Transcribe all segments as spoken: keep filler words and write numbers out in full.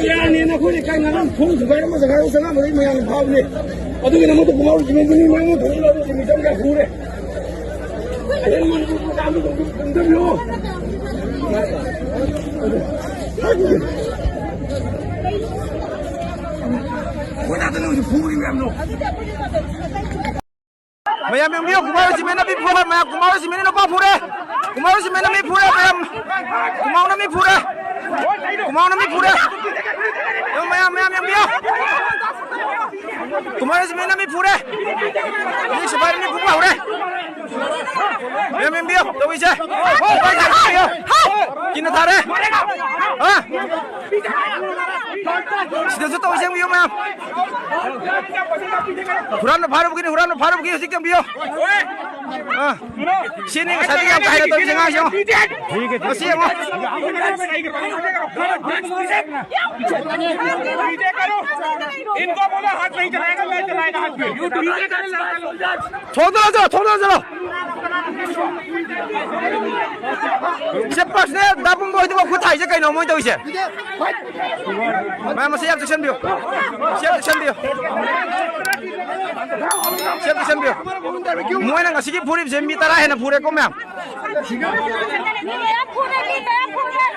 ꯏꯔꯥꯟꯅꯦꯅ ꯑꯩꯈꯣꯏ ꯂꯩꯀꯥꯏ ꯉꯔꯥꯡ ꯊꯣꯡ ꯊꯨꯒꯥꯏꯔꯝꯕ ꯖꯒꯥꯗ ꯆꯪꯉꯝꯕꯗꯒꯤ ꯃꯌꯥꯝ ꯐꯥꯕꯅꯦ꯫ ꯑꯗꯨꯒꯤꯗꯃꯛꯇ ꯈꯨꯃꯥꯎ ꯔꯦꯖꯤꯃꯦꯟꯒꯤ ꯃꯤ ꯃꯌꯥꯝ ꯑꯃ ꯊꯣꯛꯑꯒ ꯔꯦꯖꯤꯃꯦꯟ ꯆꯪꯉꯒ ꯐꯨꯔꯦ꯫ ꯑꯍꯦꯟ ꯃꯅꯤꯄꯨꯔ ꯃꯆꯥ ꯑꯃ ꯇꯧꯕꯤꯌꯣ꯫ ꯃꯣꯏ ꯉꯥꯛꯇꯅꯦ ꯍꯧꯖꯤꯛ ꯐꯨꯔꯤ ꯃꯌꯥꯝꯗꯣ꯫ ꯃꯌꯥꯝ ꯌꯦꯡꯕꯤꯌꯨ, ꯀꯨꯃꯥꯔ ꯁꯤꯃꯦꯟꯅ ꯃꯤ ꯐꯨꯔꯦ, ꯃꯌꯥꯝ, ꯀꯨꯃꯥꯔ ꯁꯤꯃꯦꯟꯅ ꯅꯨꯄꯥ ꯐꯨꯔꯦ, ꯀꯨꯃꯥꯔ ꯁꯤꯃꯦꯟꯅ ꯃꯤ ꯐꯨꯔꯦ, ꯃꯌꯥꯝ, ꯀꯨꯃꯥꯔꯅ ꯃꯤ ꯐꯨꯔꯦ, ꯀꯨꯃꯥꯔꯅ ꯃꯤ ꯐꯨꯔꯦ꯫ ꯌꯦꯡꯉꯨ, ꯃꯌꯥꯝ, ꯃꯌꯥꯝ ꯌꯦꯡꯕꯤꯌꯨ, ꯀꯨꯃꯥꯔ ꯁꯤꯃꯦꯟꯅ ꯃꯤ ꯐꯨꯔꯦ, ꯃꯤ ꯁꯤꯐꯥꯏꯅ ꯃꯤ ꯐꯨꯕ ꯍꯧꯔꯦ꯫ ꯃꯌꯥꯝ ꯌꯦꯡꯕꯤꯌꯨ, ꯇꯧꯔꯤꯁꯦ꯫ ꯀꯤꯅ ꯊꯥꯔꯦ꯫ ꯍꯥ? ꯁꯤꯗꯁꯨ ꯇꯧꯔꯤꯁꯦ ꯌꯦꯡꯕꯤꯌꯨ, ꯃꯌꯥꯝ꯫ ꯍꯨꯔꯥꯟꯕ ꯐꯥꯔꯨꯕꯒꯤꯅꯤ, ꯍꯨꯔꯥꯟꯕ ꯐꯥꯔꯨꯕꯒꯤ ꯍꯧꯖꯤꯛ ꯌꯦꯡꯕꯤꯌꯨ꯫ ꯑꯥ꯫ ꯁꯤꯅꯤ ꯉꯁꯥꯏꯗꯒꯤ ꯌꯥꯝ ꯀꯥ ꯍꯦꯟꯅ ꯇꯧꯔꯤꯁꯦ ꯑꯉꯥꯡꯁꯦ ꯌꯦꯡꯉꯣ꯫ ꯃꯁꯤ ꯌꯦꯡꯉꯣ꯫ इनको बोला हाथ नहीं चलाएगा, मैं चलाएगा हाथ में। थोड़ा सा, थोड़ा सा। ꯁꯦ ꯄꯥꯔꯁꯅꯦꯜ ꯗꯥ ꯄꯨꯡꯕ ꯍꯣꯏꯗꯨꯕꯨ ꯈꯨꯠ ꯊꯥꯏꯁꯦ ꯀꯩꯅꯣ ꯃꯣꯏ ꯇꯧꯔꯤꯁꯦ? ꯃꯌꯥꯝ ꯃꯁꯤ ꯌꯥꯝ ꯆꯦꯛꯁꯤꯟꯕꯤꯌꯨ꯫ ꯁꯤ ꯌꯥꯝ ꯆꯦꯛꯁꯤꯟꯕꯤꯌꯨ꯫ ꯁꯤ ꯌꯥꯝ ꯆꯦꯛꯁꯤꯟꯕꯤꯌꯨ꯫ ꯃꯣꯏꯅ ꯉꯁꯤꯒꯤ ꯐꯨꯔꯤꯕꯁꯦ ꯃꯤ ꯇꯔꯥ ꯍꯦꯟꯅ ꯐꯨꯔꯦꯀꯣ ꯃꯌꯥꯝ꯫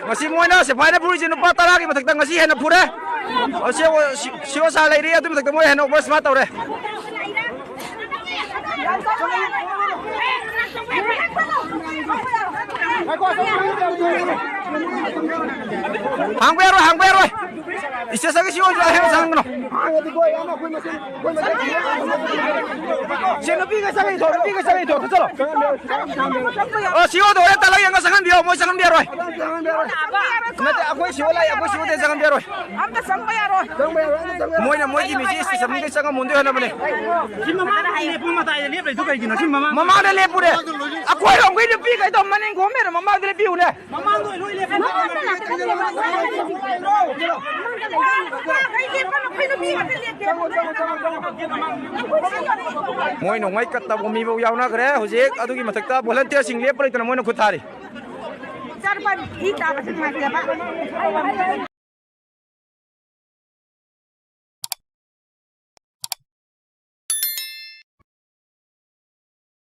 ꯉꯁꯤ ꯃꯣꯏꯅ ꯁꯤꯐꯥꯏꯅ ꯐꯨꯔꯤꯁꯦ ꯅꯨꯄꯥ ꯇꯔꯥꯒꯤ ꯃꯊꯛꯇ ꯉꯁꯤ ꯍꯦꯟꯅ ꯐꯨꯔꯦ꯫ ꯁꯤ ꯑꯣ-, ꯁꯤ-, ꯁꯤ ꯑꯣ ꯁꯥꯔ ꯂꯩꯔꯤ, ꯑꯗꯨꯒꯤ ꯃꯊꯛꯇ ꯃꯣꯏ ꯍꯦꯟꯅ ꯑꯣꯚꯔ ꯁ꯭ꯃꯥꯔꯠ ꯇꯧꯔꯦ꯫ ꯍꯥꯡꯕ ꯌꯥꯔꯣꯏ, ꯍꯥꯡꯕ ꯌꯥꯔꯣꯏ꯫ ꯏꯁꯇꯦꯁꯟꯒꯤ ꯁꯤ ꯑꯣꯏꯔꯁꯨ ꯑꯍꯦꯟꯕ ꯆꯪꯍꯟꯒꯅꯨ꯫ ꯁꯤ ꯅꯨꯄꯤꯒ ꯆꯪꯉꯛꯏ ꯊꯣꯛ, ꯅꯨꯄꯤꯒ ꯆꯪꯉꯛꯏ ꯊꯣꯛ, ꯆꯠꯂꯣ꯫ ꯑꯣ, ꯁꯤ ꯑꯣꯗꯣ ꯍꯣꯔꯦꯟ ꯇꯂꯛ ꯌꯦꯡꯉ ꯆꯪꯍꯟꯕꯤꯌꯣ, ꯃꯣꯏ ꯆꯪꯍꯟꯕꯤꯔꯣꯏ꯫ ꯅꯠꯇꯦ, ꯑꯩꯈꯣꯏ ꯁꯤ ꯑꯣ ꯂꯥꯛꯑꯦ, ꯑꯩꯈꯣꯏ ꯁꯤ ꯑꯣꯗꯣ ꯆꯪꯍꯟꯕꯤꯔꯣꯏ꯫ ꯑꯝꯇ ꯆꯪꯕ ꯌꯥꯔꯣꯏ꯫ ꯃꯣꯏꯅ ꯃꯣꯏꯒꯤ ꯃꯤꯁꯤ ꯏꯁꯇꯦꯁꯟꯒꯤ ꯆꯪꯉꯝꯃꯣꯟꯗꯣꯏ ꯍꯣꯠꯅꯕꯅꯦ꯫ ꯁꯤ ꯃꯃꯥꯡꯗ ꯂꯦꯞꯄꯨ, ꯃꯇꯥꯏꯗ ꯂꯦꯞ ꯂꯩꯗꯨ ꯀꯩꯒꯤꯅꯣ? ꯁꯤ ꯃꯃꯥꯡ ꯃꯃꯥꯡꯗ ꯂꯦꯞꯄꯨꯔꯦ꯫ ꯑꯩꯈꯣꯏꯔꯣꯝꯒꯤ ꯅꯨꯄꯤ ꯀꯩꯗꯧ ꯃꯅꯤꯡ ꯈꯣꯝꯃꯦꯔꯣ? ꯃꯃꯥꯡꯗ ꯂꯦꯞꯄꯤꯌꯨꯅꯦ꯫ ꯃꯃꯥꯡꯗ ꯂꯣꯏ ꯂꯦꯞꯄꯦ꯫ ꯃꯣꯏ ꯅꯣꯡꯃꯩ ꯀꯠꯇꯕ ꯃꯤꯐꯥꯎ ꯌꯥꯎꯅꯈ꯭ꯔꯦ ꯍꯧꯖꯤꯛ꯫ ꯑꯗꯨꯒꯤ ꯃꯊꯛꯇ ꯚꯣꯂꯟꯇꯤꯌꯔꯁꯤꯡ ꯂꯦꯞꯄ ꯂꯩꯇꯅ ꯃꯣꯏꯅ ꯈꯨꯠ ꯊꯥꯔꯤ꯫ ꯏꯆꯥꯅꯨꯄꯥ ꯏ ꯇꯥꯕꯁꯦ ꯅꯨꯡꯉꯥꯏꯇꯦꯕ꯫